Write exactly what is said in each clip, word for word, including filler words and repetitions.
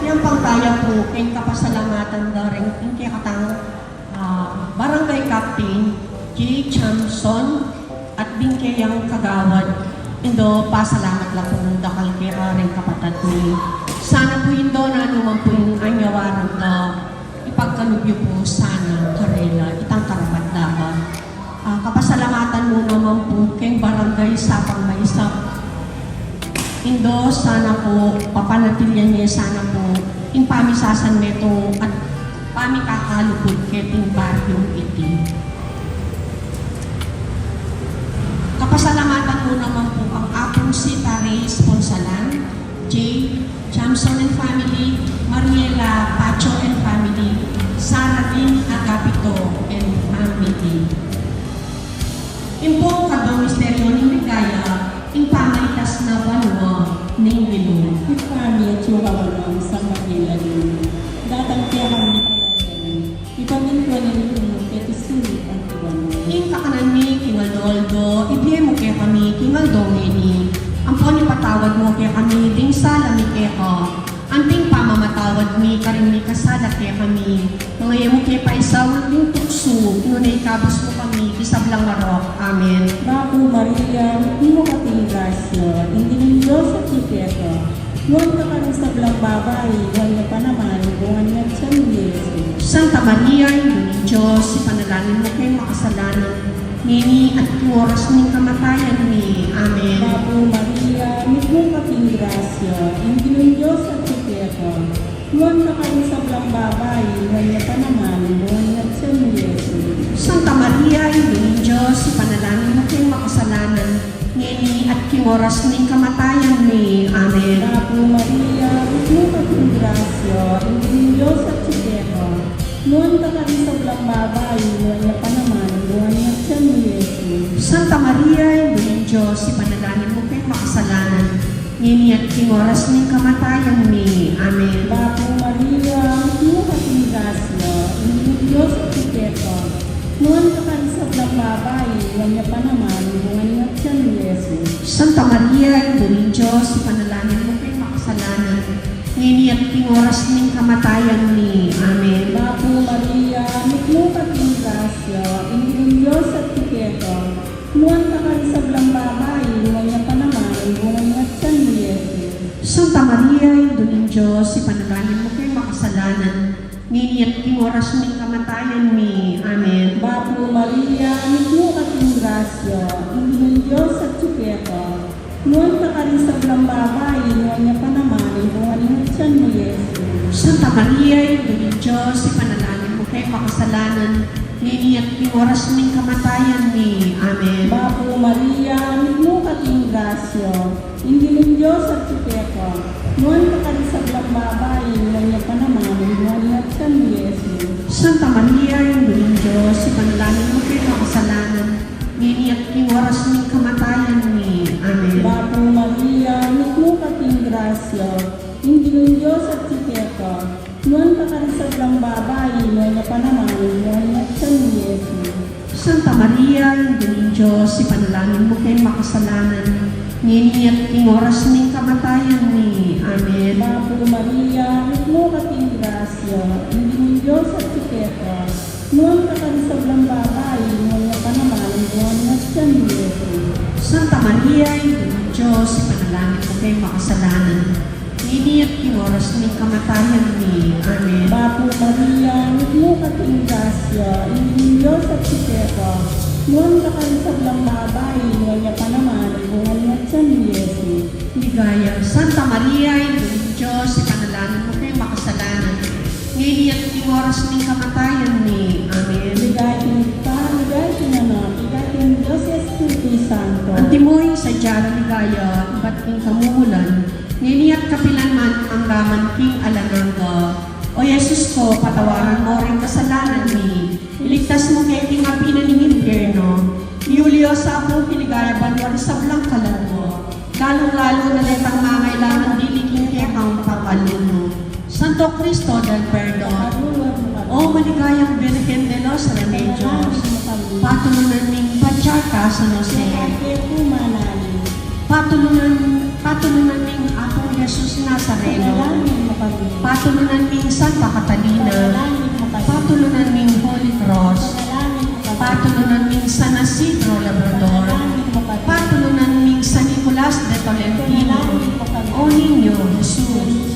Yang pang taya pu king kapasalamatan da ring ing kekatang, ah, Barangay Captain J. Chamson at ding kayang kagawad. Indo, pasalamat la pu ing dakal keka ring kapatad mi. Sana pu Indo, nanu man pu ing anyawaran da, ipagkalub yu pu sana karela itang karapat-dapat. Ah, kapasalamatan mu naman pu keng Barangay Sabang Maisap. Indo, sana pu, papanatilian ye sana pu ing pamisasan metung at pamikakalugud keting baryung iti. Kapasalamatan mu naman pu kang Apung Sita Reyes Ponsalan, J. Jamson and family, Mariela Pacho and family, Sara Lynn Agapito and family. Ing pung kadwang misteryo ning ligaya, ing pamalitas na banua ning bilug. Ibpa mi atsu ka banua, misamban ya ing lagyu mu, datang kekami ing paraisan mu, mipamintuan ing lub mu keti sulip anti banua. Ing kakanan mi king aldo-aldo, ibie mu kekami king aldo ngeni. Ampon ipatawad mu kekami ding sala mi keka, anting pamamatawad mi karing mikasala kekami. Manga e mu ke paisaul king tuksu, nune ikabus mu kami king sablang marok. Amen. Bapu Maria, mitmu ka king grasya, ing Ginung Dios atyu keka. Nuan ka karing sablang babai, nuan ya pa naman ing bunga ning atyan mu, i Jesus. Santa Maria, Indu ning Dios, ipanalangin mu keng makasalanan, ngeni at king oras ning kamatayan mi. Amen. Bapu Maria, mitmu ka king grasya, ing Ginung Dios atyu keka. Nuan ka karing sablang babai, nuan ya pa naman ing bunga ning atyan mu, i Jesus. Santa Maria, Indu ning Dios, ipanalangin mu keng makasalanan, ngeni at king oras ning kamatayan mi. Amen. Bapu Maria, mitmu ka king grasya, ing Ginung Dios atyu keka. Nuan ka karing sablang babai, nuan ya pa naman ing bunga ning atyan mu, i Jesus. Santa Maria, Indu ning Dios, ipanalangin mu keng makasalanan, ngeni at king oras ning kamatayan mi. Amen. Bapu Maria, mitmu ka king grasya, ing Ginung Dios atyu keka. Nuan ka karing sablang babai, nuan ya pa naman ing bunga ning atyan mu, i Jesus. Santa Maria, Indu ning Dios, ipanalangin mu keng makasalanan, ngeni at king oras ning kamatayan mi. Amen. Bapu Maria, mitmu ka king grasya, ing Ginung Dios atyu keka. Nuan ka karing sablang babai, nuan ya pa naman ing bunga ning atyan mu, i Jesus. Santa Maria, Indu ning Dios, ipanalangin mu keng makasalanan, ngeni at king oras ning kamatayan mi. Amen. Bapu Maria, mitmu ka king grasya, ing Ginung Dios atyu keka. Nuan ka karing sablang babai, nuan ya pa naman ing bunga ning atyan mu, i Jesus. Santa Maria, Indu ning Dios, ipanalangin mu keng makasalanan, ngeni at king oras ning kamatayan mi. Amen. Bapu Maria, mitmu ka king grasya, ing Ginung Dios atyu keka. Nuan ka karing sablang babai, nuan ya pa naman ing bunga ning atyan mu, i Jesus. Santa Maria, Indu ning Dios, ipanalangin mu keng makasalanan, ngeni at king oras ning kamatayan mi. Amen. Bapu Maria, mitmu ka king grasya, ing Ginung Dios atyu keka. Nuan ka karing sablang babai, nuan ya pa naman ing bunga ning atyan mu, i Jesus. Santa Maria, Indu ning Dios, ipanalangin mu keng makasalanan, ngeni at king oras ning kamatayan mi. Amen. Bapu Maria, mitmu ka king grasya, ing Ginung Dios atyu keka. Nuan ka karing sablang babai, nuan ya pa naman ing bunga ning atyan mu, i Jesus. Santa Maria, Indu ning Dios, ipanalangin mu keng makasalanan, ngeni at king oras ning kamatayan mi. Amen. Bapu Maria, mitmu ka king grasya, ing Ginung Dios atyu keka. Nuan ka karing sablang babai, nuan ya pa naman ing bunga ning atyan mu, i Jesus. Ligaya. Santa Maria, Indu ning Dios, ipanalangin mu keng makasalanan, ngeni at king oras ning kamatayan mi. Amen. Ligaya king Ibpa, ligaya king Anak, ligaya king Dios Espiritu Santo. Antimo ing sadya nang ligaya, ibat king kamumulan, ngeni at kapilan man, angga man king alang angga. O Jesus ko, patawaran mo ring kasalanan mi, iligtas mu kami king api na ning impyerno, iyuli yo sa abung king ligaya banua ring sablang kaladua, lalung-lalu na detang mangailangan dili king kekang pakalulu. Santo Cristo del Perdon, o maligayang Birhen de los Remedios, patulunan ming Patriarka San Jose, patulunan, patulunan ming Apung Jesus Nazareno, Patulunan ming Santa Catalina, patulunan ming Holy Cross, patulunan ming San Isidro Labrador, patulunan ming San Nicolas de Tolentino, O Niño Jesus.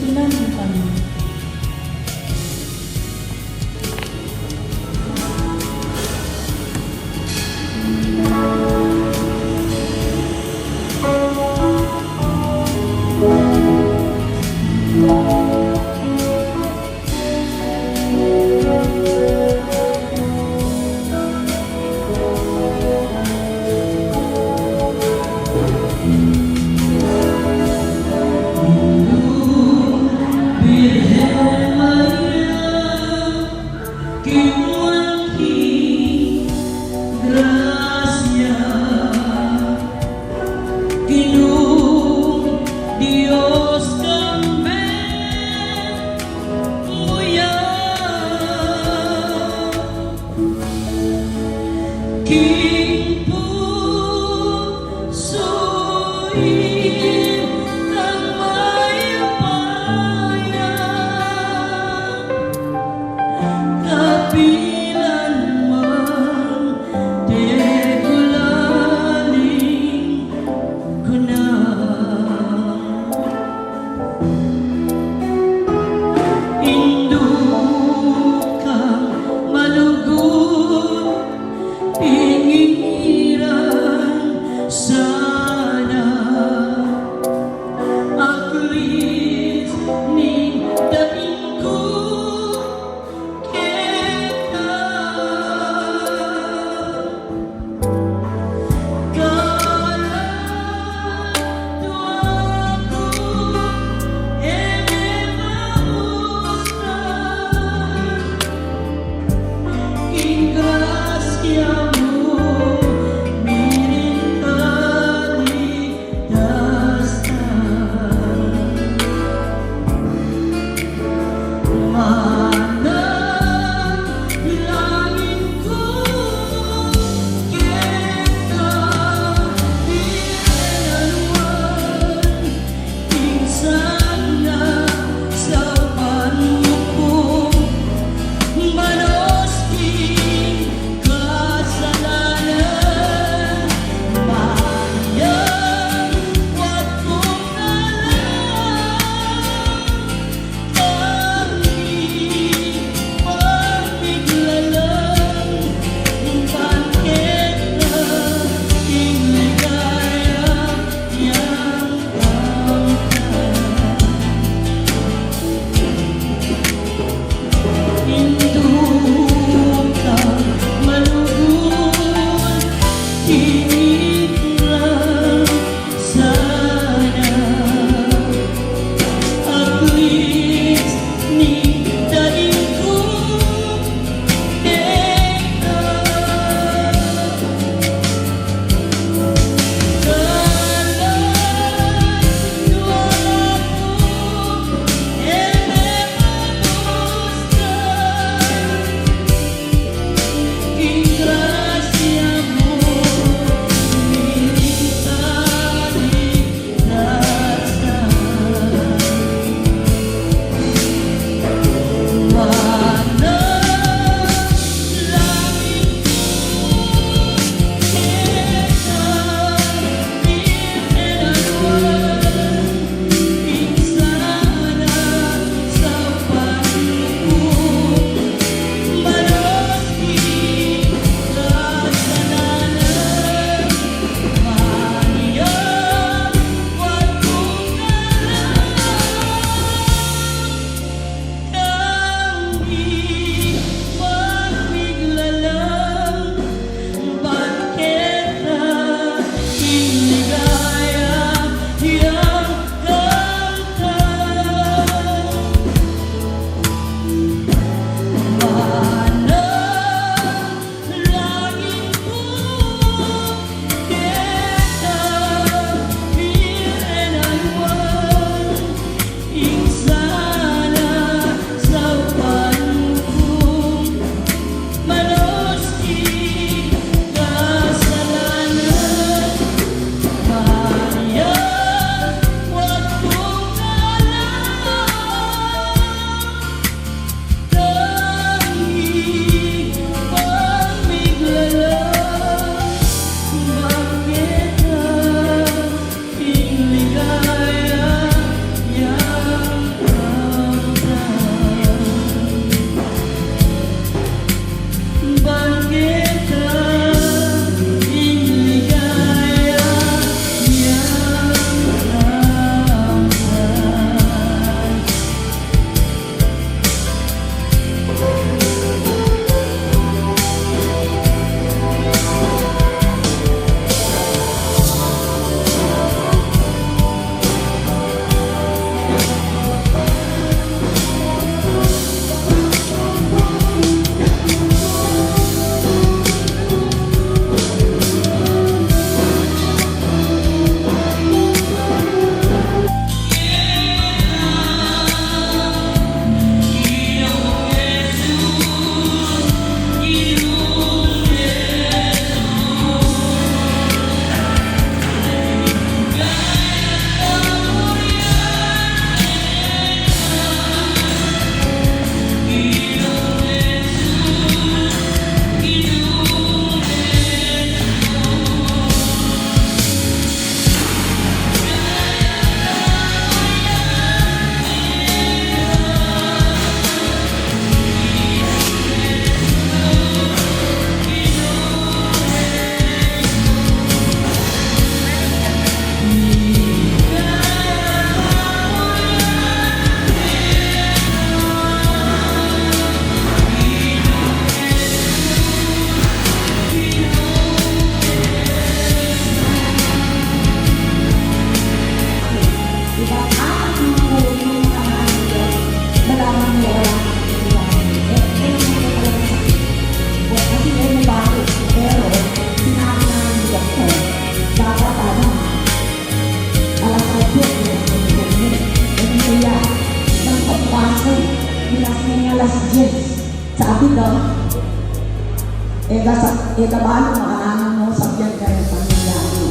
Laban, makananu mu, sabian ka ring pamilya mu.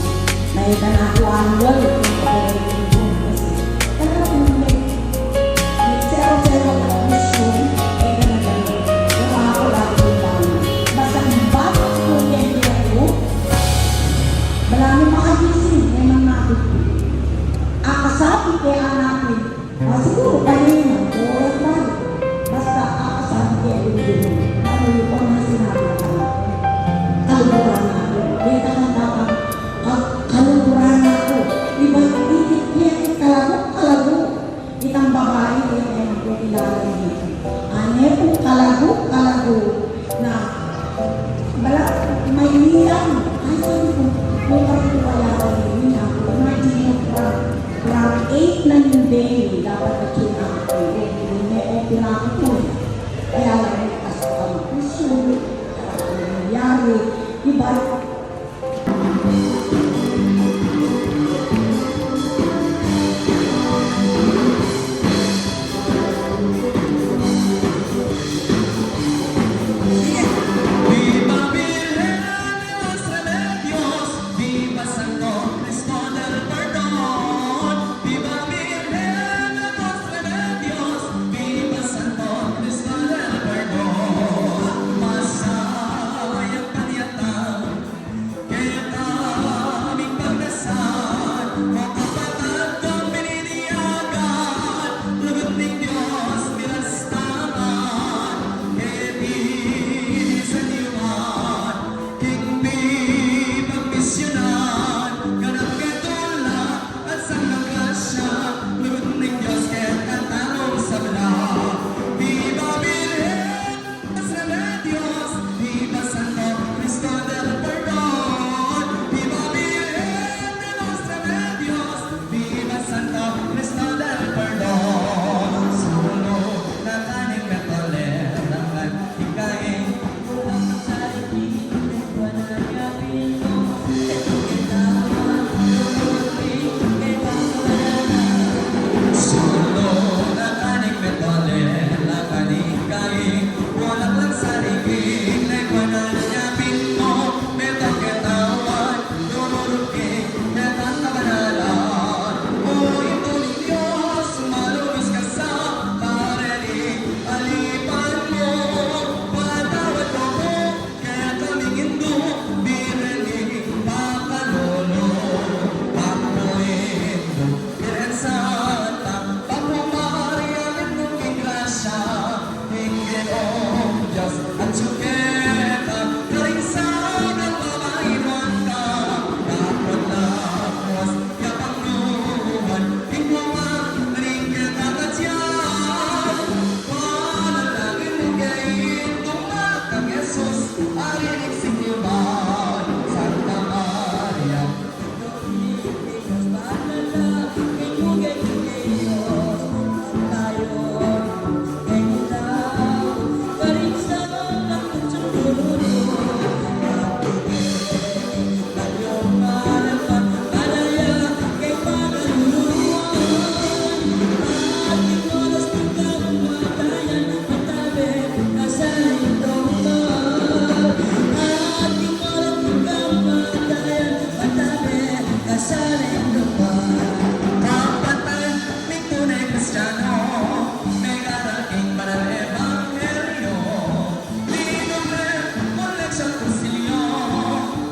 May kanaku anggel, ito ka rin ito. Kasi, talaga, hindi. Zero, zero, mission, eh, talaga. Yung mga ako, lagi yung dami. Basta, ibat, kung hindi ako, wala nang makagising, may mga nakikita. Ang kasabi, kaya natin, Ah, siguro kanina, oras na. Basta, ah, sabi ko, "Hindi, hindi." Ano yung pang sinabi ko? Kaluguran na ako. Kaya tatanda ka, ka-, kaluguran na ako. Iba, itik niya, kalago, kalago. Itang babae, kaya kaya ko kilala dito. Ane po, kalago, kalago na. Bala, may iyan. Ay, sabi ko, "Kung kasi ko kaya ko, hindi na ako." Imagine mo, from From eight na yung day, dapat na-tune out ko. Hindi, okay lang ako. Kaya lang, as ang puso, ang nangyari, iba. Viva Virgen de los Remedios, viva Santo Cristo del Perdon, viva Virgen de los Remedios, viva Santo Cristo del Perdon. Masayapan ya tamu, keta ming pagdasal, o kapatad kung mininiyagan, lugud ning Dios milastaman, keti di sa diuman, king pipagmisyunan, ganap ketula, at sa grasya, lugud ning Dios keta tamung sabla. Viva Virgen de los Remedios, viva Santo Cristo del Perdon, viva Virgen de los Remedios, viva Santo Cristo del Perdon. Sulu na kaning metole, na kan ikain, Keta ming indu, Birhen ning pakalulu, Apu Indu, Birhen Santa, Apu Maria, Indu king grasya, ing Ginung Dios atyu keka, karing sablang babai nuan ka, dapot na puas ya pangnuan, ing bunga ning kekang atian. Panalangin mu keng Indu, Ina nang Jesus, Ari ning sinuman, Santa Maria. Kapatad ming tune Kristiano, megaral king banal ebanghelyo, minum re mu ing leksyun Konsili,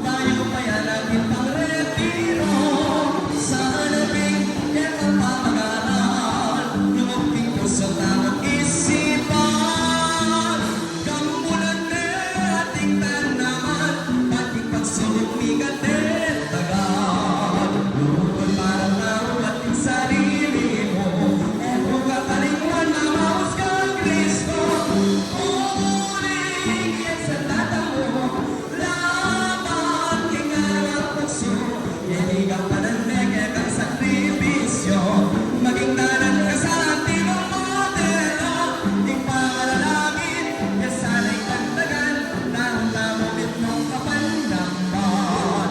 bayu pa ya na king pangretiro, sana pin kekang pamag-aral, lugud king pusu tamu isipan. Kambulan ne ating tanaman, pati pagsubuk migat e tagal. Lugud para tau ating sarili mu, e mu kakalingwan mamaus kang Kristo. Purihin ya ing Santa tamu, laban king araw at tuksu, keti gampanan ne kekang sakripisyu, maging dalan ka sa antimong modelo, ing panalangin, ya sana ing dagdagan, nang tamu mitmung kapanamban.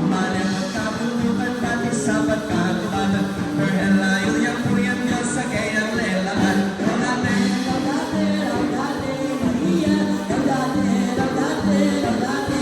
Malipat kabundukan, pati sapat kagubatan, Birhen layu yang purian Dios sa keyang lelagan. Laudate, Laudate, Laudate Maria, Laudate, Laudate, Laudate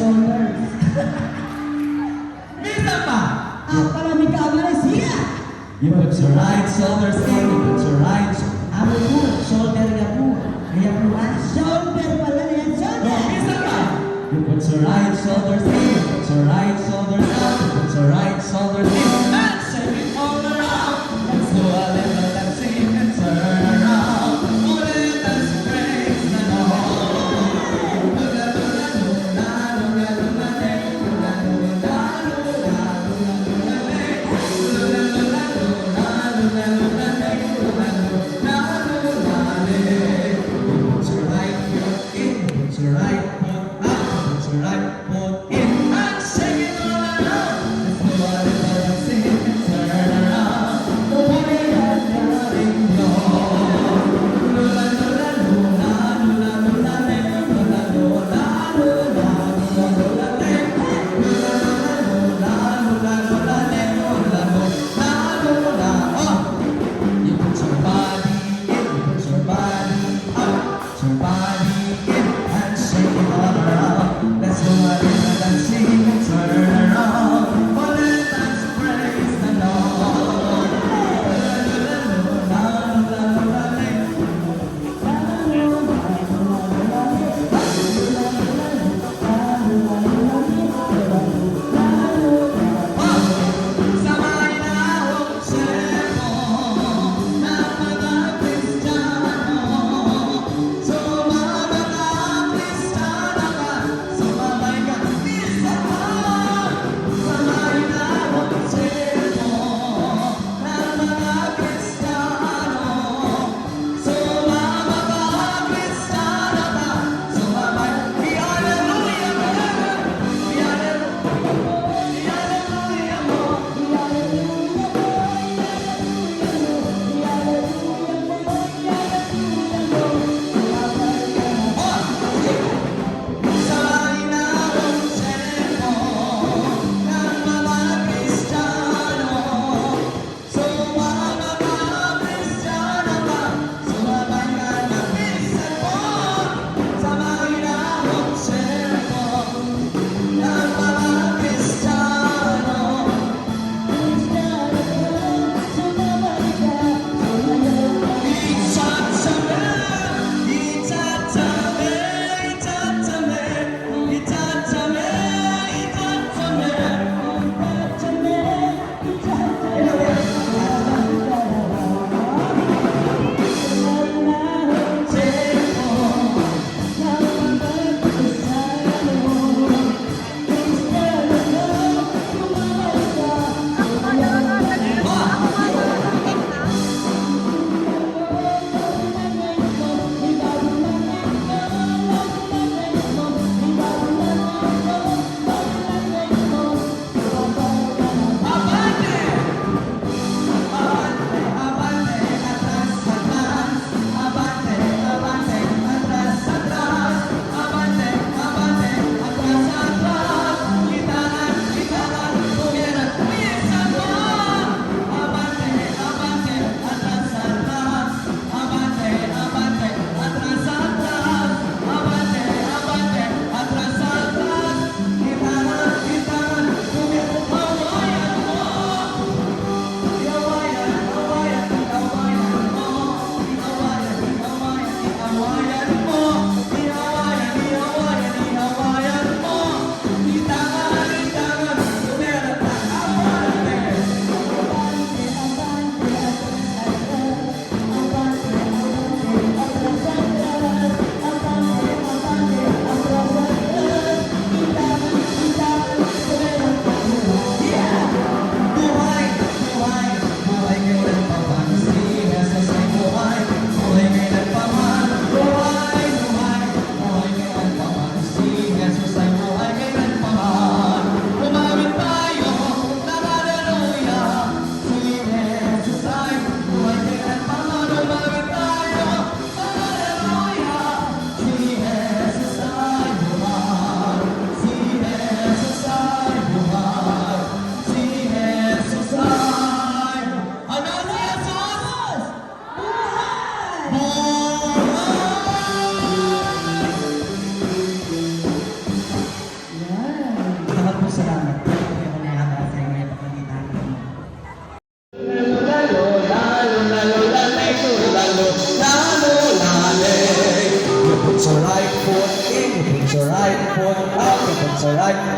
Shoulders. Minsan pa. Apa na mi ka Malaysia? You put your right shoulders in, you put your right sh- Amu pu, shoulder ya pu. Ya pu, ah, shoulder pala na yan, shoulder. No, minsan pa. You put your right shoulders in, you put your right shoulders out, you put your right shoulders in, and shake it all around. Let's do a little dancing and turn around. All the dance breaks and all. Put your right foot out, put your right foot in, and shake it all around. Let's do a little dancing and turn around. Nobody has got it wrong. Lula, lula, lula, lula, lula, lula, lula, lula, lula, lula, lula, lula, lula, lula, lula, lula, lula. Oh! You put your body in, you put your body out, put your body in, and shake it all around. Let's do a little dance.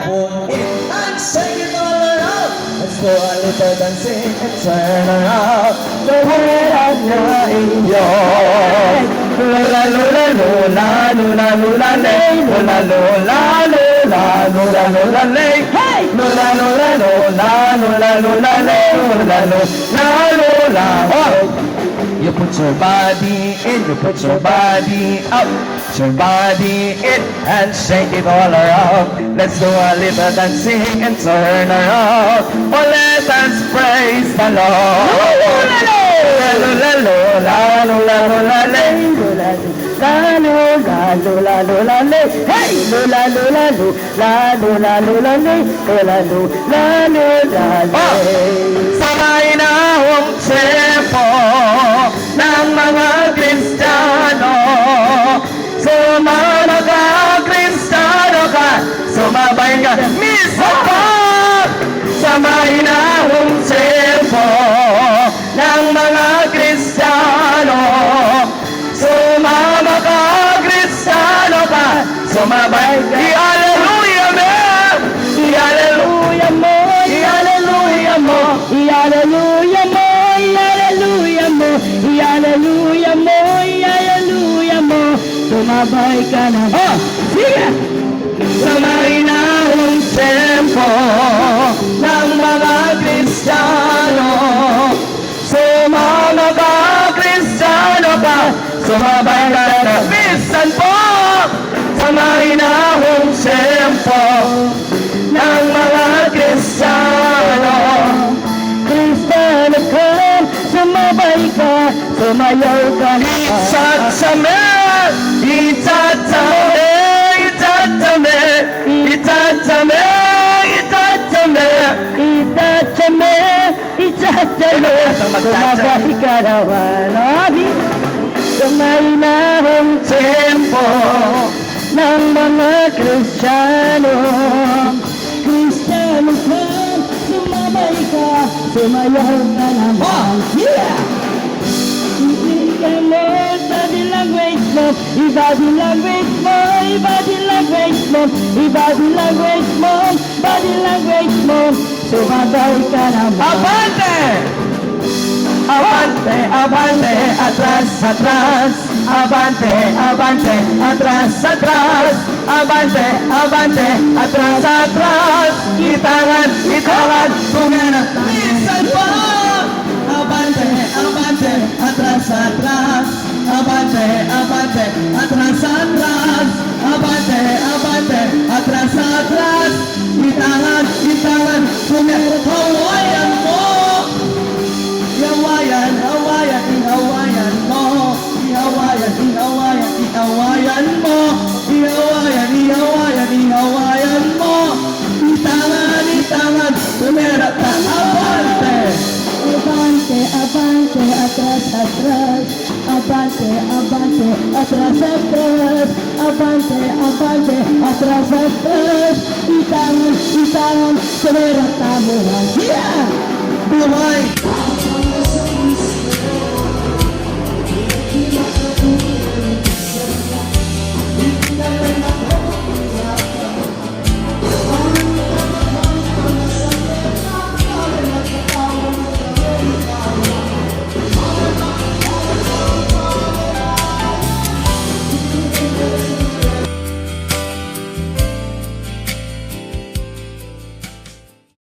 Put it and shake it all around. Let's do a little dancing and turn around. The way I know it, yeah. Lula, lula, lula, lula, lula, le. Lula, lula, lula, lula, lula, le. Hey! Lula, lula, lula, lula, lula, le. Lula, lula, lula. Oh! You put your body in, you put your body up. Your body in and shake it all around. Let's do a little dancing and turn around. Oh, let us praise the Lord. Lula, lula, lula, lula, lula, lula, le. Lula, lula, lula, lula, le. Hey! Lula, lula, lula, lula, lula, le. Lula, lula, lula, le. Oh! Sa mahinahong tiyempo ng mga Kristiyano, sumama ka, Kristiyano ka, sumabay ka, misa pa! Sa mahinahong tiyempo ng mga Kristiyano, sumama ka, Kristiyano ka, sumabay ka. I-aleluya mo! I-aleluya mo! I-aleluya mo! I-aleluya mo! I-aleluya mo! I-aleluya mo! I-aleluya mo! Sumabay ka na. Oh, sige! Sa mahinahong tiyempo ng mga Kristiyano, sumama ka, Kristiyano ka, sumabay ka na. Minsan po, sa mahinahong tiyempo ng mga Kristiyano, Kristiyano ka, sumabay ka, sumayaw ka na. Itatamu, itatamu, itatamu, itatamu, itatamu. Itatamu, itatamu, sumabay ka naman. Sa mahinahong tiyempo ng mga Kristiyano, Kristiyano ka, sumabay ka, sumayaw ka naman. Oh, yeah! Hindi ka mo, body language mo, i-body language mo, i-body language mo, i-body language mo, body language mo, sumabay ka naman. Abante! Abante, abante, atras, atras. Abante, abante, atras, atras. Abante, abante, atras, atras. Itangan, itangan, tumena. Minsan pa. Abante, abante, atras, atras. Abante, abante, atras, atras. Abante, abante, atras, atras. Itangan, itangan, tumena. Hawaiian mo. I-Hawaiian, Hawaiian, i-Hawaiian mo. I-Hawaiian, i-Hawaiian, i-Hawaiian mo. I-Hawaiian, i-Hawaiian, i-Hawaiian mo. Itangan, itangan, tumena ta. Abante. Abante, abante, atras, atras. Abante, abante, atras, atras. Abante, abante, atras, atras. Itangan, itangan, tumena tamu na. Yeah! Buhay!